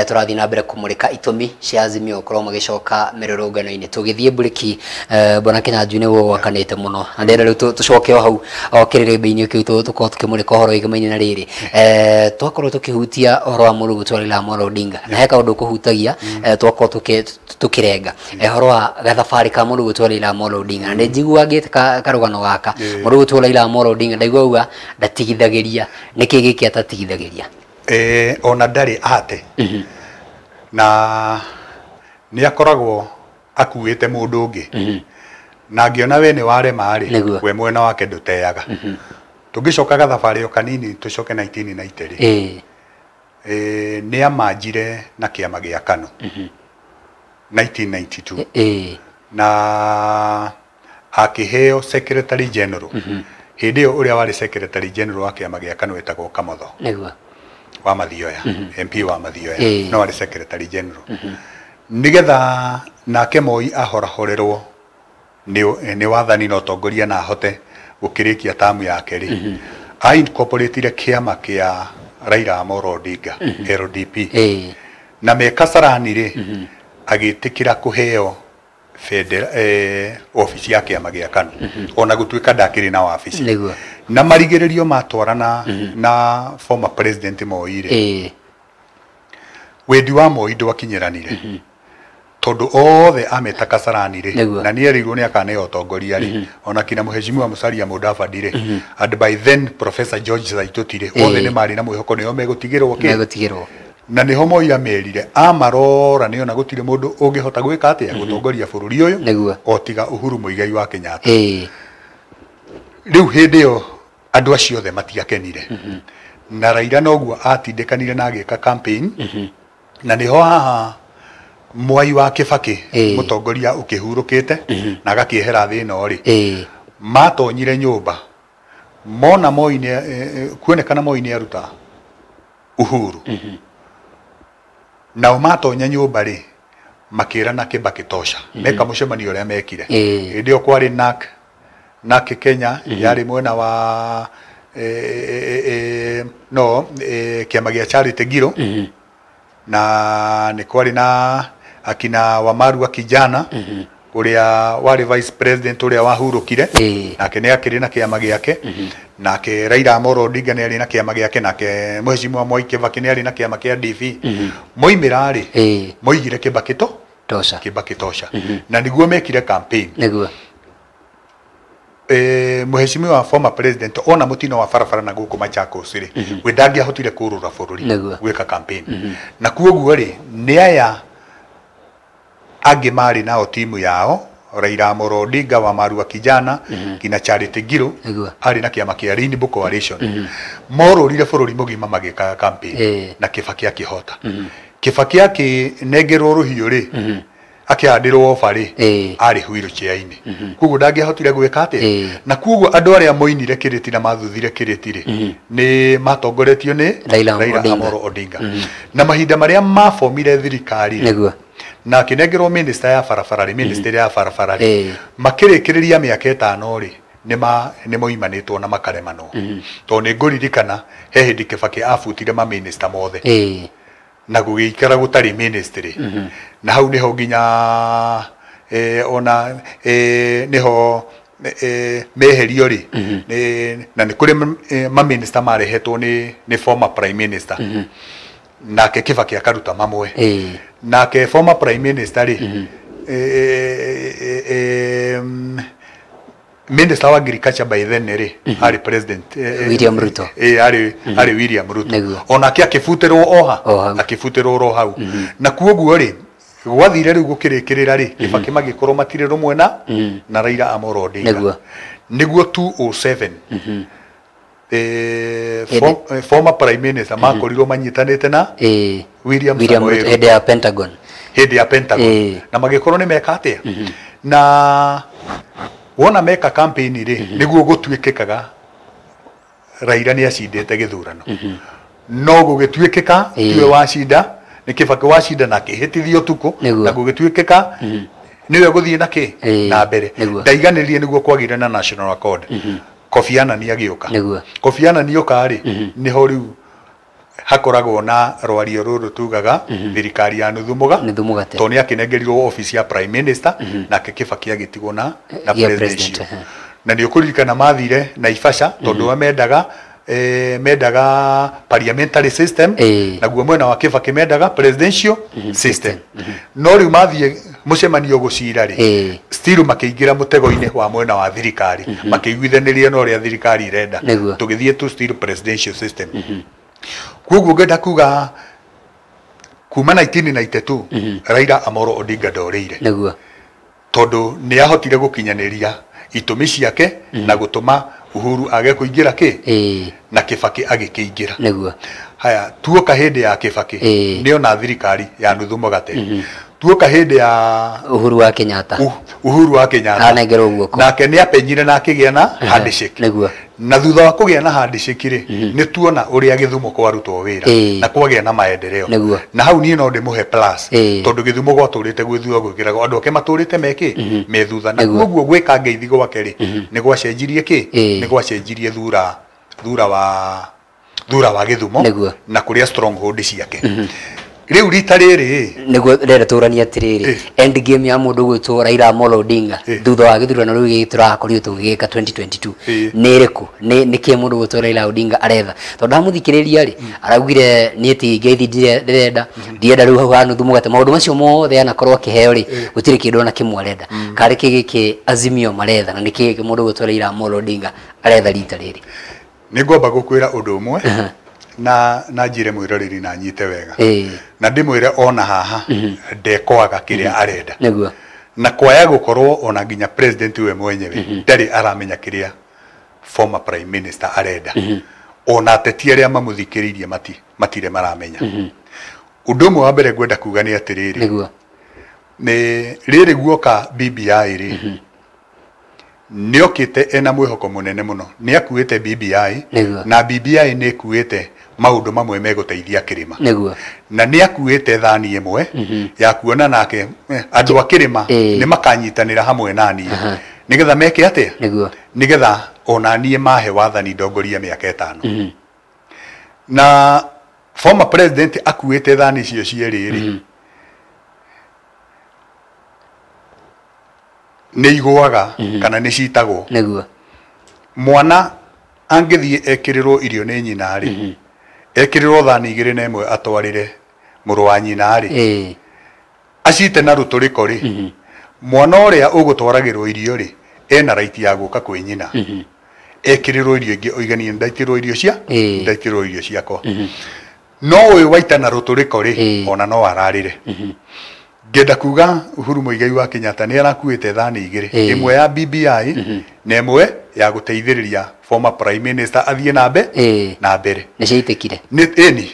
Tũrathiĩ na mbere kũmũrĩka itũmi cia Azimio gũkorwo magĩcoka mĩrũrũngano-inĩ. Tũgĩthiĩ mburĩki, bwana Kĩnyanjui nĩguo gwakanĩte mũno, na ndĩrenda rĩu tũcoke o hau o kĩrĩrĩmbĩ-inĩ kĩu, tũkorwo tũkĩmũrĩka ũhoro wĩgamaine na rĩrĩ. Twakorwo tũkĩhutia ũhoro wa mũndũ gwĩtwo Raila Amolo Odinga, na he kaũndũ kũhutagia twakorwo tũkĩrenga ũhoro wa gathabarĩ ka mũndũ gwĩtwo Raila Amolo Odinga, na nĩ njiguaga ngĩte karũgano gaka. Mũndũ gwĩtwo Raila Amolo Odinga, ndaigua auga ndatigithagĩria. Nĩkĩ gĩkĩ atatigithagĩria? Ona ndarĩ ate na nĩ akoragwo akuĩte mũndũ ũngĩ, na angĩona we nĩ warema rĩ, we mwena wake ndũteaga. Tũngĩcoka gathabarĩ o kanini, tũcoke 1990 rĩ, nĩ amanjire na kĩama gĩa KANU 1992 na akĩheo secretary general. Hĩndĩ ĩyo ũrĩa warĩ secretary general wa kĩama gĩa KANU etagwo Kamotho wa Mathioya, MP wa Mathioya, no arĩ secretary general, nigetha nake Moi ahorahorerwo nĩ wathani na ũtongoria na ahote gũkĩrĩkia tamu yake rĩ, a incorporatire kĩama kĩa Raila Amolo Odinga, LDP, na me Kasarani rĩ, agĩtĩkĩra kũheo bendera, obici ya kĩama gĩa KANU, ona gũtuĩka ndakĩrĩ na wabici. Na marigĩrĩrio matwarana na former president Moi rĩ, wendi wa Moi ndwakinyiranire, tondũ othe ameta Kasarani rĩ, na nĩ erĩirwo nĩ akaneo ũtongoria rĩ, ona kina Mheshimiwa Musalia Mudavadi rĩ, and by then Professor George Saitoti rĩ, othe nĩ marĩ na mwĩhoko nĩo megũtigĩrwo kĩ. Megũtigĩrwo. Na nĩho Moi amerire amarora nĩona gũtirĩ mũndũ ũngĩhota gwĩka atĩa, gũtongoria bũrũri ũyũ o tiga Uhuru Muigai wa Kenyatta. Rĩu hĩndĩ ĩyo andũ acio othe matiakenire na Raila, noguo atindĩkanire na agĩka campaign, na nĩho haha Mwai wa Kĩbakĩ, mũtongoria ũkĩhurũkĩte na agakĩehera thĩ ĩno rĩ, matonyire nyũmba mona Moi nĩ kuonekana Moi nĩ aruta Uhuru. Nao matonya nyũmba rĩ, makĩrana Kibaki tosha. Meka mũcemanio ũrĩa mekire, hĩndĩ ĩyo kwarĩ NARC, NARC Kenya yarĩ mwena wa no kĩama gĩa Charity Ngiro, na nĩ kwarĩ na akina Wamaru wa Kijana ũrĩa warĩ vice president ũrĩa wahurũkire, nake nĩ akĩrĩ na kĩama gĩake, nake Raila Amolo Odinga nĩ arĩ na kĩama gĩake, nake Mheshimiwa Mwai Kibaki nĩ arĩ na kĩama kĩa DV. Moimĩra rĩ, moigire Kibaki to tosha. Kibaki tosha, na nĩguo mekire campaign. Mheshimiwa former president ona mũtino wa barabara na gũkũ Machakos rĩ, we ndangĩahotire kũrũra bũrũri gwĩka campaign, na kuoguo rĩ, nĩ aya angĩ marĩ nao timu yao, Raila Amolo Odinga, wa Marua Kijana, nginya Charity Ngilu arĩ na kĩama kĩa Rainbow Coalition, morũrire bũrũri mũgima magĩka campaign, na Kibaki akĩhota. Kibaki akĩnengerwo rũhiũ rĩ, akĩhandĩrwo oba rĩ, arĩ wheelchair-inĩ, koguo ndangĩahotire gwĩka atĩa. Na koguo andũ arĩa moinire kĩrĩti na mathuthire kĩrĩti rĩ, nĩ matongoretio nĩ Raila Odinga. Amolo Odinga, na mahinda marĩa mabomire thirikari rĩ, na akĩnengerwo minister ya barabara rĩ, ministry ya barabara rĩ, makĩrĩkĩrĩria mĩaka 5 rĩ, nĩ moimanĩtwo na makaremanwo, tondũ nĩ ngũririkana he hĩndĩ Kibaki abutire maminista mothe na gũgĩikara gũtarĩ ministry, na hau nĩho nginya ona nĩho meherio rĩ, na nĩ kũrĩ maminista marehetwo nĩ former prime minister, nake Kibaki akaruta mamwe. Nake former prime minister rĩ, minister wa agriculture by then rĩ, arĩ president William Ruto. Arĩ William Ruto. Onake akĩbutĩrwo oha. O hau. Akĩbutĩrwo ro hau, na kuoguo rĩ, gwathire rĩu gũkĩrĩkĩrĩra rĩ, Kibaki magĩkorwo matirĩ rũmwe na Raila Amolo Odinga. Nĩguo 207 former prime minister makorirwo manyitanĩte na William William Samoei Ruto Ruto hĩndĩ ya Pentagon. Hĩndĩ ya Pentagon. Na magĩkorwo nĩ meka atĩa, na wona meka campaign rĩ, nĩguo gũtuĩkĩkaga Raila nĩ acindĩte gĩthurano, no gũgĩtuĩkĩka tiwe wacinda, nĩ Kibaki wacinda na akĩhĩtithio tukũ. Na gũgĩtuĩkĩka nĩwe gũthiĩ na kĩ na mbere. Ndaiganĩrie, nĩguo kwagĩire na National Accord, Kofi Annan agĩũka. Kofi Annan oka rĩ, nĩho rĩu Hakoragwo na rwario rũrũ tugaga thirikari ya nuthu mũgate tondũ nĩ akĩnengerirwo office ya prime minister nake Kibaki agĩtigwo na president. Na nĩ ũkũririkana mathire Naivasha tondũ mendaga mendaga parliamentary system naguo mwena wa Kibaki mendaga presidential system. No rĩu mathiĩ mũcemanio gũcira rĩ still makĩingĩra mũtego-inĩ wa mwena wa thirikari makĩiguithanĩria na ũrĩa thirikari irenda tũgĩthiĩ tu still presidential system. Koguo ngenda kuga kuma 1992 Raila Amolo Odinga ndorĩire nĩguo tondũ nĩ ahotire gũkinyanĩria itũmi ciake na gũtũma Uhuru age kũingĩra kĩ na Kibaki agĩkĩingĩra nĩguo. Haya tuoka hĩndĩ ya Kibaki nĩ ona thirikari ya nuthu mũgate. Tuoka hĩndĩ ya Uhuru wa Kenyatta Uhuru wa Kenyatta anengerwo guoko nake nĩ apenyire na akĩgĩa na handshake nĩguo. Na thutha wa kũgĩa na handshake rĩ nĩ tuona ũrĩa Gĩthumo kwarutwo wĩra na kwagĩa na maendeleo na hau niĩ no ndĩmũhe plus tondũ Gĩthumo gwatũrĩte gwĩ thutha gwĩkĩragwo andũ ake matũrĩte mekĩ me thutha na koguo gwĩka ngeithi gwake rĩ nĩ gwacenjirie kĩ nĩ gwacenjirie thura wa Gĩthumo na kũrĩa stronghold ciake. Rĩu rita rĩrĩ nĩguo ndĩrenda tũranie atĩrĩrĩ end game ya mũndũ gwĩtwo Raila Amolo Odinga thutha wa gĩthurano rĩu gĩkĩ tũrakorirwo tũgĩgĩka 2022 nĩ ĩrĩkũ nĩ kĩ mũndũ gwĩtwo Raila Odinga aretha tondũ ndamũthikĩrĩria rĩ araugire niĩ ti ngeithi ndĩrenda ndienda rĩu hau ha nuthu mũgate maũndũ macio mothe anakorwo akĩheo rĩ gũtirĩ kĩndũ ona kĩmwe arenda karĩ kĩ gĩkĩ Azimio maretha na nĩ kĩ gĩkĩ mũndũ gwĩtwo Raila Amolo Odinga aretha rita rĩrĩ. Nĩ ngwamba gũkwĩra ũndũ ũmwe na njire mwĩroreri na nyite wega na ndĩmwĩre ona haha ndekwaga kĩrĩa arenda nĩguo na kwaya gũkorwo ona nginya president we mwenyewe ndarĩ aramenya kĩrĩa former prime minister arenda ona ateti arĩa mamũthikĩrĩirie matirĩ maramenya. Ũndũ ũmwe wa mbere ngwenda kuga nĩ atĩrĩrĩ nĩguo nĩ rĩrĩ guoka BBI rĩ nĩokĩte ena mwĩhoko mũnene mũno nĩ akuĩte BBI na BBI nĩ ĩkuĩte maũndũ mamwe megũteithia kĩrĩma nĩguo na nĩ akuĩte thani ĩmwe ya kuona nake andũ a kĩrĩma nĩ makanyitanĩra hamwe na niĩ nĩgetha meke atĩa nĩguo nĩgetha ona niĩ mahe wathani ndongorie mĩaka 5 na former president akuĩte thani icio cierĩ rĩ nĩ igũaga kana nĩ citagwo nĩguo mwana angĩthiĩ ekĩrĩrwo irio nĩ nyina rĩ ekĩrĩrwo thani 2 na 1 atwarĩre mũrũ wa nyina rĩ acite na rũtũrĩko rĩ mwana ũrĩa ũgũtwaragĩrwo irio rĩ ena right ya gũka kwĩ nyina ekĩrĩrwo irio ingĩ oiganie ndaitĩrwo irio cia ndaitĩrwo irio ciakwa no ũyũ waita na rũtũrĩko rĩ ona no ararĩre. Ngenda kuga Uhuru Muigai wa Kenyatta nĩ arakuĩte thani 2 ĩmwe ya BBI na ĩmwe ya gũteithĩrĩria former prime minister athiĩ na na mbere nĩ ciaitĩkire nĩ ĩni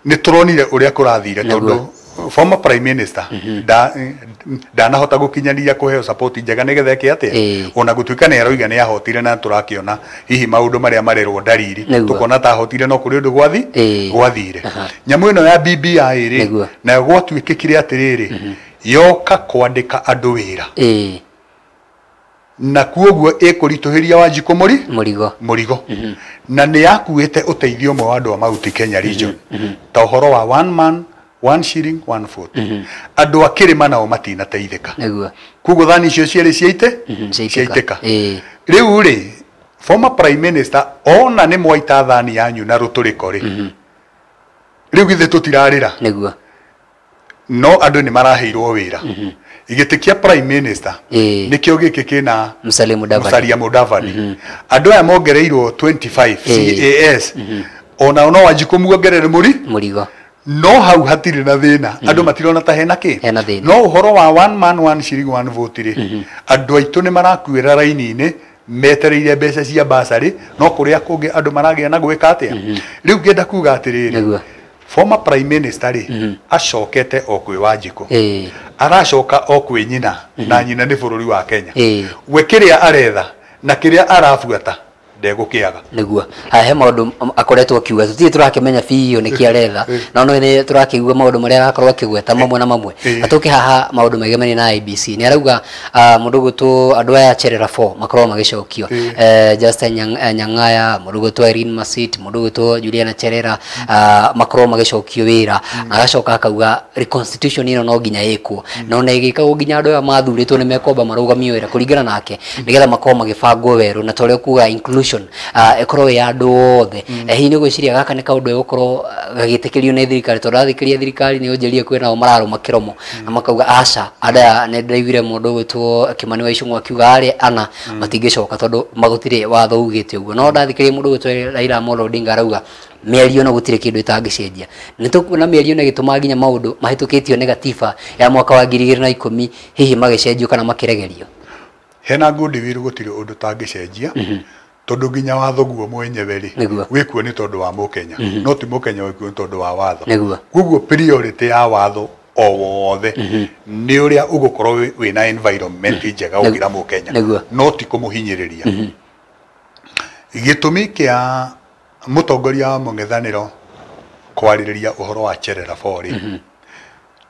nĩ tũronire ũrĩa kũrathire tondũ former prime minister ndanahota gũkinyanĩria kũheo support njega nĩgetha eke atĩa ona gũtuĩka nĩ aroiga nĩ ahotire na tũrakĩona hihi maũndũ marĩa marerwo ndariri tũkona ta ahotire no kũrĩ ũndũ gwathire nyamũ ĩno ya BBI rĩ nayo gwatuĩkĩkire atĩrĩrĩ yoka kwandĩka andũ wĩra na kuoguo ĩkũritũhĩria Wanjikũ mũrigo na nĩ yakuĩte ũteithio ũmwe wa andũ a Mount Kenya region ta ũhoro wa one man 1 shilling 1 vote andũ a kĩrĩma nao matinateithĩka nĩguo koguo thani icio cierĩ ciaitĩka rĩu rĩ former prime minister ona nĩ mwaita thani yanyu na rũtũrĩko rĩ rĩu githĩ tũtirarĩra nĩguo no andũ nĩ maraheirwo wĩra gĩtĩ kĩa prime minister nĩkĩo gĩkĩ kĩna Musalia Mudavadi andũ aya mongereirwo 25 CAS ona no Wanjikũ muongerere mũrigo no hau hatirĩ na thĩna andũ matirona ta hena kĩ no ũhoro wa one man 1 shilling 1 vote rĩ andũ aitũ nĩ marakuĩra raini-inĩ metereire mbeca cia basarĩ no kũrĩa kũngĩ andũ maragĩa na gwĩka atĩa rĩu ngenda kuga atĩrĩrĩ former prime minister rĩ acokete o kwĩ Wanjikũ aracoka o kwĩ nyina na nyina nĩ bũrũri wa Kenya we kĩrĩa aretha na kĩrĩa arabuata Ndegũkĩaga. Nĩguo he maũndũ akoretwo akiuga tũtirĩ tũrakĩmenya biũ nĩkĩ aretha, no no nĩ tũrakĩigua maũndũ marĩa arakorwo akĩgweta mamwe na mamwe. Na tũke haha maũndũ megemainie na IEBC, nĩ arauga mũndũ ũgwĩtwo andũ aya Cherera 4 makorwo magĩcokio, Justin Nyang'aya, mũndũ ũgwĩtwo Irene Masit, mũndũ ũgwĩtwo Juliana Cherera, makorwo magĩcokio wĩra. Na agacoka akauga reconstitution ĩno no nginya ĩkwo, na ona ĩgĩkagwo nginya andũ aya mathurĩtwo nĩ mekwamba marũgamio wĩra kũringana nake, nĩgetha makorwo magĩbangwo werũ, na ta ũrĩa kuga inclusion ĩkorwo ĩ ya andũ othe. Hihi nĩ ũgwĩciria gaka nĩ kaũndũ egũkorwo gagĩtĩkĩrio nĩ thirikari? Tondũ athikĩria thirikari nĩ ũnjĩrie kwĩna mararũma kĩromo na makauga aca. Andũ aya nĩ ndĩraiguire mũndũ ũgwĩtwo Kimani wa Ichung'wa akiuga arĩa ana matingĩcoka tondũ magũtirĩ watho ugĩte ũguo. No ndathikĩria mũndũ ũgwĩtwo Raila Amolo Odinga arauga mĩario no gũtirĩ kĩndũ ĩtangĩcenjia. Nĩ tũkuona mĩario ĩno ĩgĩtũma nginya maũndũ mahĩtũkĩtio nĩ gatiba ya mwaka wa 2010 hihi magĩcenjio kana makĩregerio. Hena goodwill gũtirĩ ũndũ tangĩcenjia, tondũ nginya watho guo mwenyewe rĩ wĩkuo nĩ tondũ wa mũkenya, no ti mũkenya wĩkuo nĩ tondũ wa watho. Koguo priority ya watho o wothe nĩ ũrĩa ũgũkorwo wĩna environment njega gũkĩra mũkenya, no ti kũmũhinyĩrĩria. Gĩtũmi kĩa mũtongoria wa mũng'ethanĩro kwarĩrĩria ũhoro wa Cherera 4 rĩ,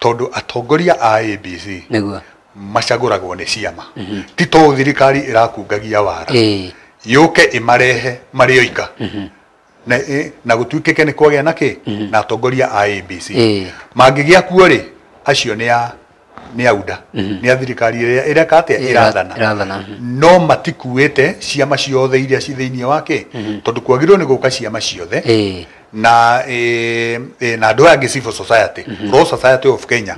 tondũ atongoria a ABC macagũragwo nĩ ciama, ti to thirikari ĩrakungagia wara yũke ĩmarehe marĩ oika na gũtuĩkĩke nĩ kwagĩa na kĩ na atongoria a ABC mangĩgĩa kuo rĩ, acio nĩ auda nĩ a thirikari ĩrĩa ĩreka atĩa ĩrathana, no matikuĩte ciama ciothe iria ci thĩinĩ wake, tondũ kwagĩrĩirwo nĩ gũka ciama ciothe na na andũ aya angĩ civil society, Law Society of Kenya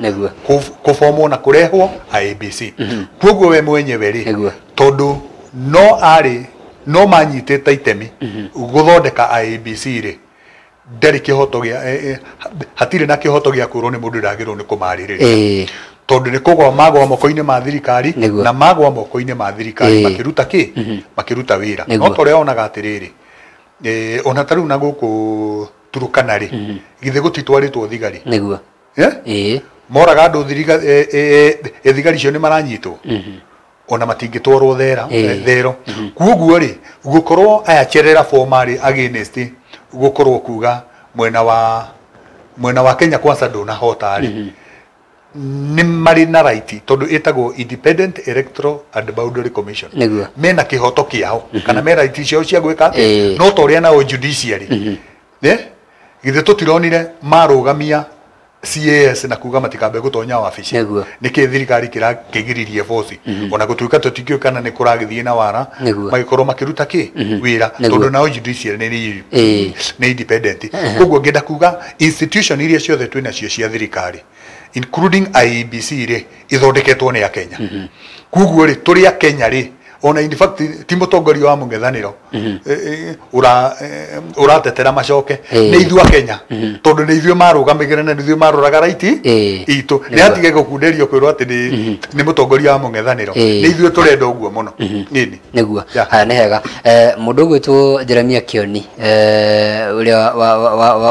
kũbomwo na kũrehwo IEBC. Koguo we mwenyewe rĩ, tondũ no arĩ no manyitĩte itemi gũthondeka IEBC rĩ, ndarĩ kĩhoto gĩa hatirĩ na kĩhoto gĩa kwĩrwo nĩ mũndũ ndagĩrĩirwo nĩ kũmarĩrĩria, tondũ nĩ kũgwa magwa moko-inĩ ma thirikari, na magwa moko-inĩ ma thirikari makĩruta kĩ makĩruta wĩra. No torĩa onaga atĩrĩrĩ, ona ta rĩu na gũkũ Turukana rĩ, githĩ gũtitwarĩtwo thigari? Nĩguo. Moraga andũ thigari icio nĩ maranyitwo, ona matingĩtwarwo thero. Koguo rĩ, gũkorwo aya Cherera 4 marĩ against gũkorwo kuga mwena wa Kenya Kwanza ndũnahota rĩ, nĩ marĩ na right, tondũ ĩtagwo Independent Electoral and Boundary Commission. Mena kĩhoto kĩao kana me right ciao cia gwĩka atĩa, no ta ũrĩa nao judiciary githĩ tũtironire marũgamia CAS na kuga matikambe gũtonya wabici, nĩkĩ thirikari kĩrakĩgiririe boci, ona gũtuĩka tũtikĩũĩ kana nĩ kũragĩthiĩ na wara magĩkorwo makĩruta kĩ wĩra, tondũ nao judiciary nĩ independent. Koguo ngĩenda kuga institution iria ciothe twĩ nacio cia thirikari including IEBC rĩ, ithondeketwo nĩ Akenya. Koguo rĩ, tũrĩ Akenya rĩ, ona in fact ti mũtongoria wa mũng'ethanĩro ũratetera macoke, nĩ ithuĩ Akenya, tondũ nĩ ithuĩ marũgamagĩrĩra na nĩ ithuĩ maroraga right itũ. Nĩ hatige gũkunderio kwĩrwo atĩ nĩ mũtongoria wa mũng'ethanĩro, nĩ ithuĩ tũrenda ũguo mũno. Nĩguo. Haya, nĩ hega. Mũndũ ũgwĩtwo Jeremia Kioni, ũrĩa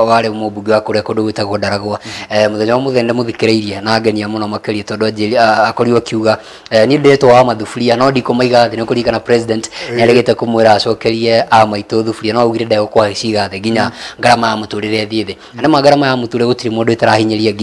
warĩ mũmbunge wa kũrĩa kũndũ gwĩtagwo Ndaragwa, mũthenya wa mũthenya ndĩmũthikĩrĩirie na ngenia mũno makĩria, tondũ akorirwo akiuga niĩ ndĩretwo wa mathuburia no ndikũmaiga thĩ, nĩ kũririkana president nĩ aregete kũmwĩra acokerie a maitũ thuburia, no augire ndegũkorwo agĩciga thĩ nginya ngarama ya mũtũrĩre ĩthiĩ thĩ. Na nĩma ngarama ya mũtũrĩre gũtirĩ mũndũ ĩtarahinyĩria,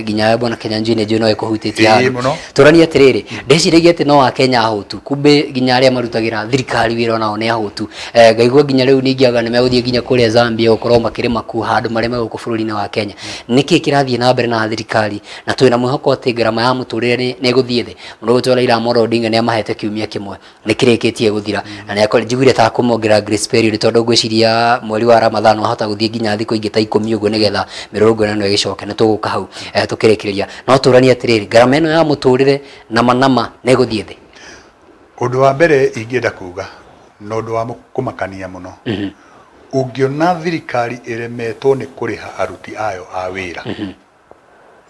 nginya we bwana Kenya Njui nĩ njũĩ no ĩkũhutĩtie handũ. Tũranie atĩrĩrĩ, ndĩciragia atĩ no Akenya ahũtu, kumbe nginya arĩa marutagĩra thirikari wĩra onao nĩ ahũtu. Ngaigua nginya rĩu ningĩ anga nĩ megũthiĩ nginya kũrĩa Zambia gũkorwo makĩrĩma kuo handũ marĩme gũkũ bũrũri-inĩ wa Kenya. Nĩkĩ kĩrathiĩ na mbere na thirikari, na twĩna mwĩhoko atĩ ngarama ya mũtũrĩre nĩ ĩgũthiĩ thĩ? Mũndũ ũgwĩtwo Raila Amolo Odinga nĩ amahete kiumia kĩmwe, nĩ kĩrĩkĩtie gũthira, na nĩ njiguire ta kũmongerera grace period, tondũ ngwĩciria mweri wa Ramadhan wahota gũthiĩ nginya thikũ ingĩ ta 10 ũguo, nĩgetha mĩrũrũngano ĩno ĩgĩcoke, na tũgũka hau tũkĩrĩkĩrĩria. No tũranie atĩrĩrĩ, ngarama ĩno ya mũtũrĩre na manama nĩ ĩgũthiĩ thĩ? Ũndũ wa mbere ingĩenda kuga, na ũndũ wa kũmakania mũno, ũngĩona thirikari ĩremetwo nĩ kũrĩha aruti ayo a wĩra,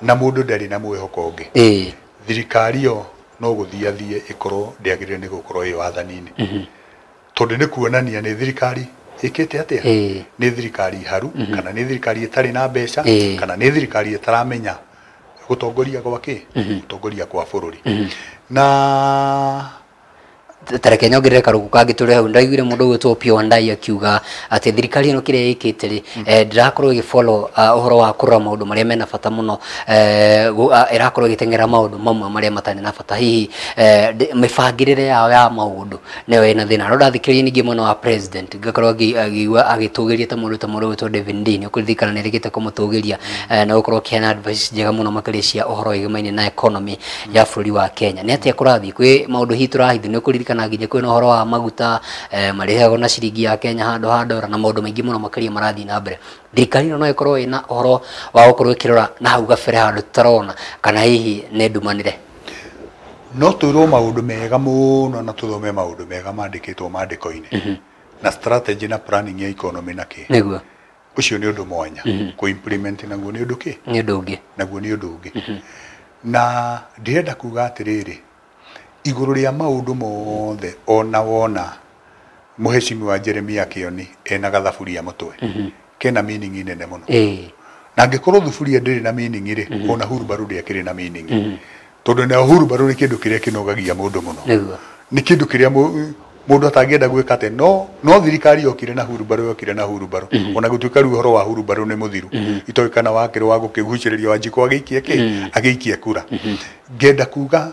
na mũndũ ndarĩ na mwĩhoko ũngĩ, thirikari ĩyo no gũthiĩ athiĩ ĩkorwo ndĩagĩrĩire nĩ gũkorwo ĩ wathani-inĩ, tondũ nĩ kuonania nĩ thirikari ĩkĩte atĩa, nĩ thirikari haru, kana nĩ thirikari ĩtarĩ na mbeca, kana nĩ thirikari ĩtaramenya gũtongoria gwa kĩ, gũtongoria kwa bũrũri. Na Tareke nyongerere karugu kangĩ tũrĩ hau. Ndaiguire mũndũ ũgwĩtwo Opiyo Wandayi akiuga atĩ thirikari ĩno kĩrĩa ĩkĩte rĩ, ndĩrakorwo ĩgĩfollow ũhoro wa kũrora maũndũ marĩa mena bata mũno, ĩrakorwo ĩgĩteng'era maũndũ mamwe marĩa matarĩ na bata. Hihi mĩbangĩrĩre yao ya maũndũ nĩyo ĩna thĩna. No ndathikĩrĩria ningĩ mwena wa president, ngakorwo ngĩigua agĩtũgĩria ta mũndũ ũgwĩtwo David Ndii. Ũkũririkana nĩ erĩgĩte kũmũtũgĩria na gũkorwo akĩheana advice njega mũno makĩria cia ũhoro wĩgemaine na economy ya bũrũri wa Kenya. Nĩ atĩa kũrathiĩ? Kwĩ maũndũ hihi tũrahithio? Nĩ ũkũririkana nginya kwĩna ũhoro wa maguta marĩhagwo na ciringi ya Kenya handũ ha dora na maũndũ maingĩ mũno makĩria marathiĩ na mbere. Thirikari ĩno no ĩkorwo ĩna ũhoro wa gũkorwo ĩkĩrora na hau gabere handũ tũtarona, kana hihi nĩ ndumanĩre? No twĩrwo maũndũ mega mũno na tũthome maũndũ mega mandĩkĩtwo mandĩko-inĩ na strategy na planning ya economy na kĩ. Nĩguo. Ũcio nĩ ũndũ mwanya. Kũ implement naguo nĩ ũndũ kĩ? Nĩ ũndũ ũngĩ. Naguo nĩ ũndũ ũngĩ. Na ndĩrenda kuga atĩrĩrĩ, igũrũ rĩa maũndũ mothe ona wona mũhecimiwa Jeremiah Kioni ena gathaburia mũtwe, kena meaning nene mũno. Na angĩkorwo thuburia ndĩrĩ na meaning rĩ, ona hurumbarũ ndĩakĩrĩ na meaning. Tondũ na hurumbarũ nĩ kĩndũ kĩrĩa kĩnogagia mũndũ mũno. Nĩ kĩndũ kĩrĩa mũndũ atangĩenda gwĩka atĩ no thirikari yokire na hurumbarũ, yokire na hurumbarũ. Ona gũtuĩka rĩu ũhoro wa hurumbarũ nĩ mũthiru. Itoĩ kana wakĩrwo wa gũkĩgucĩrĩria Wanjikũ agĩikie kĩ? Agĩikie kura. Ngenda kuga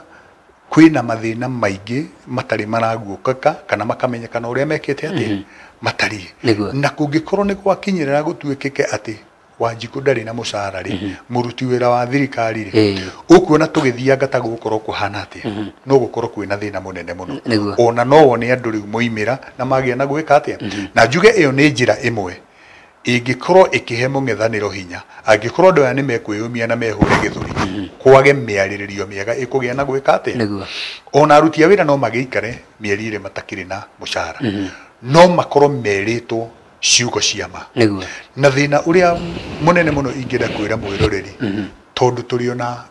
kwĩna mathĩna maingĩ matarĩ maraguũkĩka kana makamenyekana ũrĩa mekĩte atĩ matariĩ. Na kũngĩkorwo nĩ gwakinyĩrĩra gũtuĩkĩke atĩ Wanjikũ ndarĩ na mũcara rĩ, mũruti wĩra wa thirikari rĩ, ũkuona tũgĩthianga ta gũgũkorwo kũhana atĩa? No gũkorwo kwĩna thĩna mũnene mũno. Ona no wone andũ rĩu moimĩra na magĩa na gwĩka atĩa. Na njuge ĩyo nĩ njĩra ĩmwe ĩngĩkorwo ĩkĩhe mũng'ethanĩro hinya, angĩkorwo andũ aya nĩ mekwĩyũmia na mehũre gĩthũri, kwage mĩarĩrĩrio mĩega ĩkũgĩa na gwĩka atĩa. Ona aruti a wĩra no magĩikare mĩeri ĩrĩ matakĩrĩ na mũcara, no makorwo merĩtwo ciugo cia ma. Na thĩna ũrĩa mũnene mũno ingĩenda kwĩra mwĩroreri, tondũ tũrĩ ona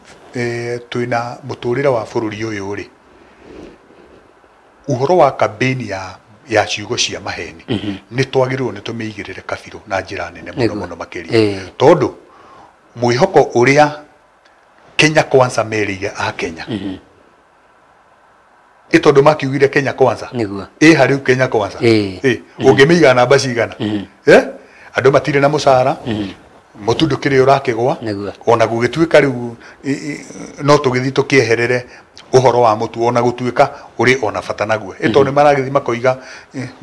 twĩna mũtũrĩre wa bũrũri ũyũ rĩ, ũhoro wa campaign ya ciugo cia maheni nĩ twagĩrĩirwo nĩ tũmĩigĩrĩre kabirũ na njĩra nene mũno mũno makĩria. Tondũ mwĩhoko ũrĩa Kenya Kwanza merĩire a Kenya, ĩ tondũ makiugire Kenya Kwanza, ĩ harĩu Kenya Kwanza ũngĩmĩiga namba cigana? Andũ matirĩ na mũcara, mũtu ndũkĩrĩ ũrakĩgwa, ona gũgĩtuĩka rĩu no tũgĩthiĩ tũkĩeherere ũhoro wa mũtu, ona gũtuĩka ũrĩ ona bata naguo. Ĩ tondũ nĩ maragĩthiĩ makoiga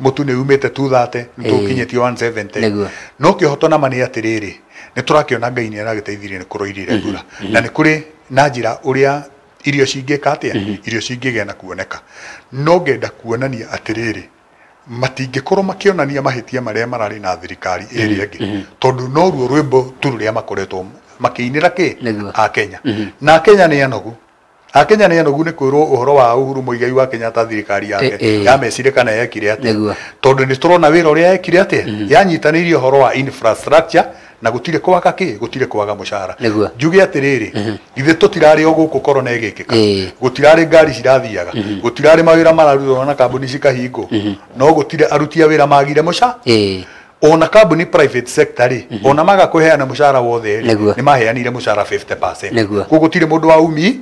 mũtu nĩ umĩte 230 nĩ tũkinyĩtie 170. No kĩhoto nama nĩ atĩrĩrĩ, nĩ tũrakĩona Ngai nĩ aragĩteithirie nĩ kũroirire mbura, na nĩ kũrĩ na njĩra ũrĩa irio cingĩka atĩa, irio cingĩgĩa na kuoneka. No ngenda kuonania atĩrĩrĩ, matingĩkorwo makĩonania mahĩtia marĩa mararĩ na thirikari ĩrĩa ĩngĩ, tondũ noruo rwĩmbo tu rũrĩa makoretwo makĩinĩra kĩ a Kenya. Na Kenya nĩ anogu. Akenya nĩ anogu nĩ kwĩrwo ũhoro wa Uhuru Muigai wa Kenyatta thirikari yake yamecire kana yekire atĩa, tondũ nĩ tũrona wĩra ũrĩa yekire atĩa, yanyitanĩirie ũhoro wa infrastructure na gũtirĩ kwaga kĩ, gũtirĩ kwaga mũcara. Njuge atĩrĩrĩ, ithe tũtirarĩ o gũkũ korona ĩgĩkĩka, gũtirarĩ ngari cirathiaga, gũtirarĩ mawĩra mararutwo na kambuni cikahingwo, no gũtirĩ aruti a wĩra magire mũcara. Ona kambuni private sector rĩ, ona maga kũheana mũcara wothe rĩ, nĩ maheanire mũcara 50%. Koguo gũtirĩ mũndũ wa umi.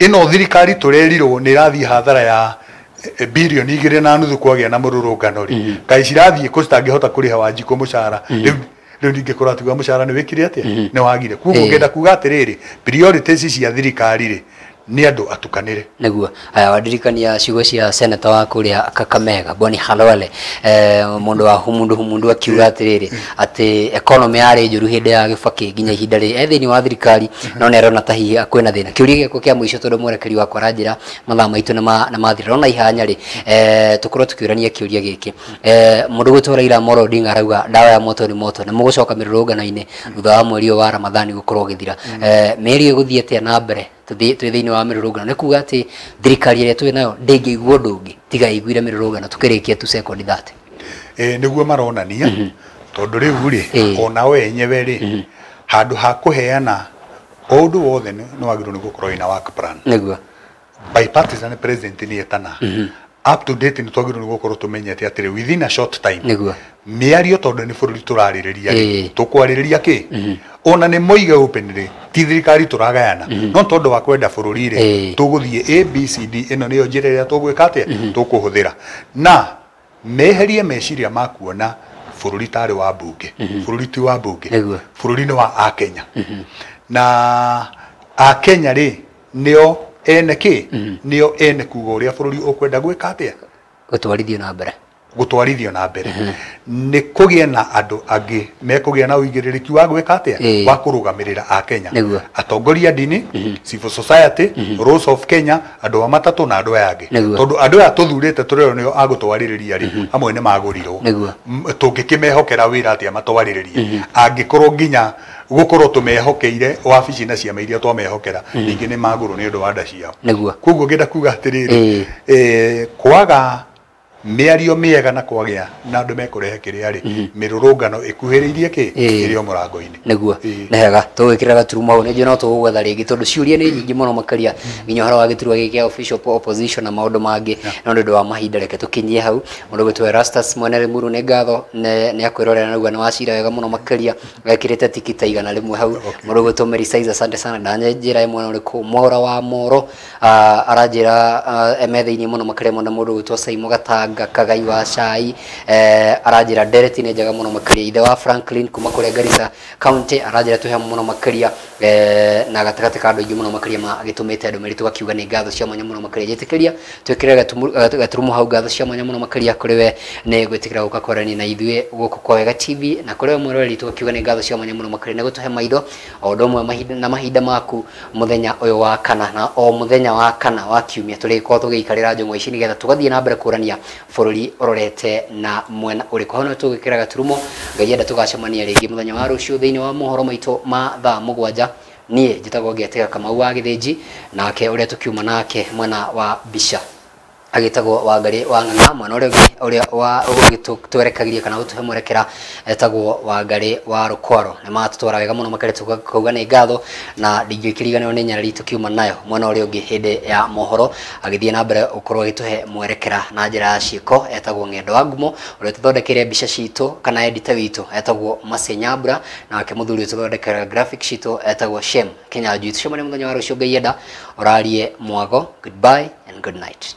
Ĩno thirikari tũrerirwo nĩ ĩrathiĩ hathara ya bilioni 2.5 kwagĩa na mũrũrũngano rĩ, kaĩ cirathiĩ kũ citangĩhota kũrĩha Wanjikũ mũcara. Rĩu ningĩ kũratiga mũcara nĩ wĩkire atĩa, nĩ wagire. Koguo ngenda kuga atĩrĩrĩ, priorities cia thirikari rĩ nĩ andũ atukanĩre. Nĩguo. Aya, wandirikania ciugo cia senator wa kũrĩa Kakamega Boni Khalwale, mũndũ wa humundu akiuga atĩrĩrĩ atĩ economy yarĩ njũru hĩndĩ ya Gĩbakĩ nginya ihinda rĩrĩ e thĩinĩ wa thirikari, no nĩ arona ta hihi kwĩna thĩna. Kĩũria gĩakwa kĩa mũico, tondũ mwerekeri wakwa aranjĩra mathaa maitũ nĩ mathira, no na ihanya rĩ, tũkorwo tũkĩũrania kĩũria gĩkĩ. Mũndũ gwĩtwo Raila Amolo Odinga arauga ndawa ya moto nĩ moto, na mũgũcoka mĩrũrũngano-inĩ thutha wa mweri ũyũ wa Ramadhani gũkorwo ũgĩthira. Mĩario ĩgũthiĩ atĩa na mbere twĩ thĩinĩ wa mĩrũrũngano? Nĩ kuga atĩ thirikari ĩrĩa twĩ nayo ndĩngĩigua ũndũ ũngĩ tiga ĩiguire mĩrũrũngano. Tũkĩrĩkia tu sekondi 30. Nĩguo maronania, tondũ rĩu rĩ ona o enyewe rĩ, handũ ha kũheana o ũndũ wothe nĩ wagĩrĩirwo nĩ gũkorwo wĩna work plan. Nĩguo. Bipartisan president nĩ etana Up to date nĩ twagĩrĩirwo nĩ gũkorwo tũmenyete atĩrĩ within a short time nĩguo mĩario tondũ nĩ bũrũri tũrarĩrĩria rĩ tũkwarĩrĩria kĩ ona nĩ moige openly ti thirikari tũragayana no tondũ wa kwenda bũrũri rĩ tũgũthiĩ A B C D ĩno nĩyo njĩra ĩrĩa tũgwĩka atĩa tũkũhũthĩra na meherie meciria ma kuona bũrũri tarĩ wa mbunge bũrũri ti wa mbunge bũrũri nĩ wa akenya na akenya rĩ nĩo ene kĩ nĩo ene kuga ũrĩa bũrũri ũkwenda gwĩka atĩa gũtwarithio na mbere gũtwarithio na mbere nĩ kũgĩe na andũ angĩ mekũgĩa na ũigĩrĩrĩki wa gwĩka atĩa wa kũrũgamĩrĩra akenya atongoria ndini civil society rules of Kenya andũ a matatũ na andũ aya angĩ tondũ andũ aya tũthurĩte tũrĩo nĩo agũtwarĩrĩria rĩ amwe nĩ magũrirwo tũngĩkĩmehokera wĩra atĩa matwarĩrĩrie angĩkorwo nginya gũkorwo tũmehokeire wabici na ciama iria twamehokera ningĩ nĩ magũrwo nĩ ũndũ wa nda ciao koguo ngĩenda kuga atĩrĩrĩ kwaga mĩario mĩega na kwagĩa na andũ mekũrehe kĩrĩa rĩ mĩrũrũngano ĩkuhĩrĩirie kĩ ĩrĩ o mũrango-inĩ nĩguo nĩ hega tũgwĩkĩra gaturumo hau nĩnjũĩ no tũgũgwetha rĩngĩ tondũ ciũria nĩ nyingĩ mũno makĩria nginya ũhoro wa gĩturwa gĩkĩ kĩa official opposition na maũndũ mangĩ no nĩ ũndũ wa mahinda reke tũkinyie hau mũndũ gwĩtwo Erastus Mwene Limuru nĩ ngatho nĩ akwĩrorera na rĩu nĩ wacira wega mũno makĩria ekĩrĩte tikita 100 hau mũndũ gwĩtwo Mary Size asante sana ndanjĩra mwena ũrĩkũ Mwaura wa Moro aranjĩra eme thĩinĩ mũno makĩria mũno mũndũ gwĩtwo Saimo Gatanga Kagai wa cai aranjĩra Dereti nĩ njega mũno makĩria ithe wa Franklin kuma kũrĩa Garissa County aranjĩra twĩ hamwe mũno makĩria na gatagatĩ ka andũ aingĩ mũno makĩria magĩtũmĩte ndũmĩrĩri tũgakiuga nĩ ngatho cia mwanya mũno makĩria njĩtĩkĩria twĩkĩre gaturumo hau ngatho cia mwanya mũno makĩria kũrĩ we nĩ gwĩtĩkĩra gũka kwaranĩria na ithuĩ gũkũ kwa Wega TV na kũrĩ we mwĩroreri tũgakiuga nĩ ngatho cia mwanya mũno makĩria nĩ gũtũhe maitho o ũndũ ũmwe na mahinda maku mũthenya ũyũ wa kana na o mũthenya wa kana wa kiumia tũrĩkorwo tũgĩikarĩra njũng'wa ici nĩgetha tũgathiĩ na mbere kũrania bũrũri ũrorete na mwena ũrĩkũ hau nĩ tũgwĩkĩra gaturumo Ngai enda tũgacemania rĩngĩ mũthenya wa rũciũ thĩinĩ wa mohoro maitũ ma thaa 7 niĩ njĩtagwo Ngĩatĩga Kamau wa Gĩthĩnji nake ũrĩa tũkiuma nake mwena wa mbica agĩtagwo Wangarĩ wa Ng'ang'a mwena ũrĩa ũngĩ ũrĩa wa ũgĩtwerekagĩria kana gũtũhe mwerekera etagwo Wangarĩ wa Rũkwaro nĩ matũtwara wega mũno makĩria tũkauga nĩ ngatho na ndingĩkĩriganĩrwo nĩ nyarari tũkiuma nayo mwena ũrĩa ũngĩ hĩndĩ ya mohoro agĩthiĩ na mbere gũkorwo agĩtũhe mwerekera na njĩra ya ciĩko etagwo Ng'endo wa Ngumo ũrĩa tũthondekeire mbica citũ kana editor witũ etagwo Mercy Nyambura nake mũthuri ũtũthondekera graphic citũ etagwo Shem Kinyanjui tũcemanie mũthenya wa rũciũ Ngai enda ũrarie mwago. Goodbye and good night.